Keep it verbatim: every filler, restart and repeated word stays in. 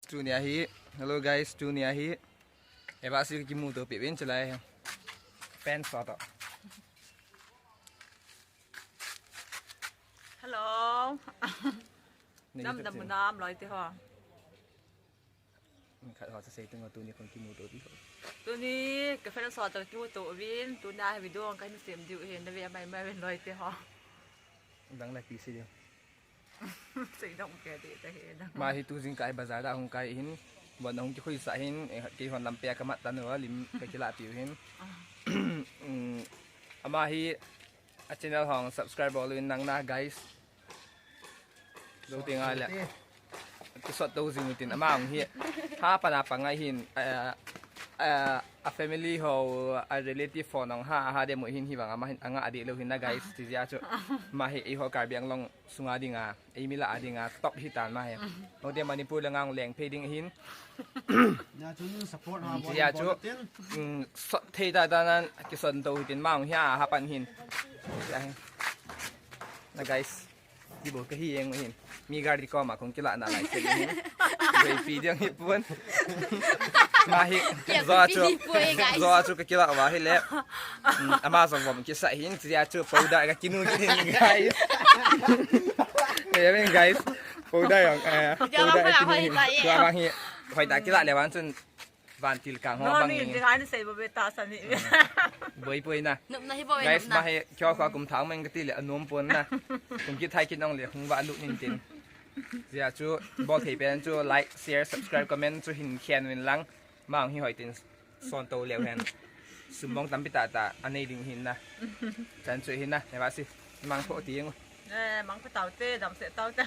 Tunia hi, hello guys, tunia hi. Eva si kimuto pe vin chalai. Pen sa to. Hello. Dam dam munam loi te ho. Khat ho sa sei tunga tuni kon kimuto pi ho. Tuni ka friend sa to kimuto vin, tunia hi video kan sem diu hin na ve mai mai vin loi te ho. Dang la pi si diu. Sei dong ke ti ta he dang. Ma hi tu jingkah bazar da hung kai hin. Bon hung kikhui sa hin, eh, kei hon lampi a kamat tanu a lim ka kila piu hin. Ah. Mm, ama hi a channel hong subscribe bol in nang na guys. Lo ti nga le. Kisot to jing tin ama hung hi. Ha pa na pa ngai hin, eh, eh, a family ho, a relative ho nong ha, ha de mo hin hi vang ama hin anga adi lo hin na guys. Ti ja chu. Ma hi i ho Karbi Anglong sunga dinga, eimi lah a dinga, top hit an ma hi. Hote Manipur le ngang leng phei ding hin. Na chun support ha. Tia chu. Sot thei ta ta nan, kison to hitin ma hung hia hapan hin. Tia hin. Na guys. Di bo ka hi eng hin. Mi gari ko ma kong kila na lai chen hin. Bai pi diang hi pun. Ma hi. Zo chu. Zo chu ka kila wa hi le. Mm, ama zong vom kisa hin, tia chu powder ka kinu kinin, guys. Amen, guys. Powder yang, eh, powder ka kinu hin. Tua bang hi, hoi ta kila le wan chun van til kang ho bang ni. Ni hai ni sei bo be ta sa ni. Boi boi na. Guys, ma hi kyo kha kum thang meng ka ti le anom pon na. Kum kit thai kit nong le hung va lut nin tin. Tia chu bol thei pen chu like, share, subscribe, comment chu hin khen win lang. Ma hung hi hoi tin. Son to leu hen. Sum bong tampi ta ta, anei ding hin na. Chan chu hin na, ne va si. Mang pho ti ngo. Eh, mang pho tau te, dam se tau te.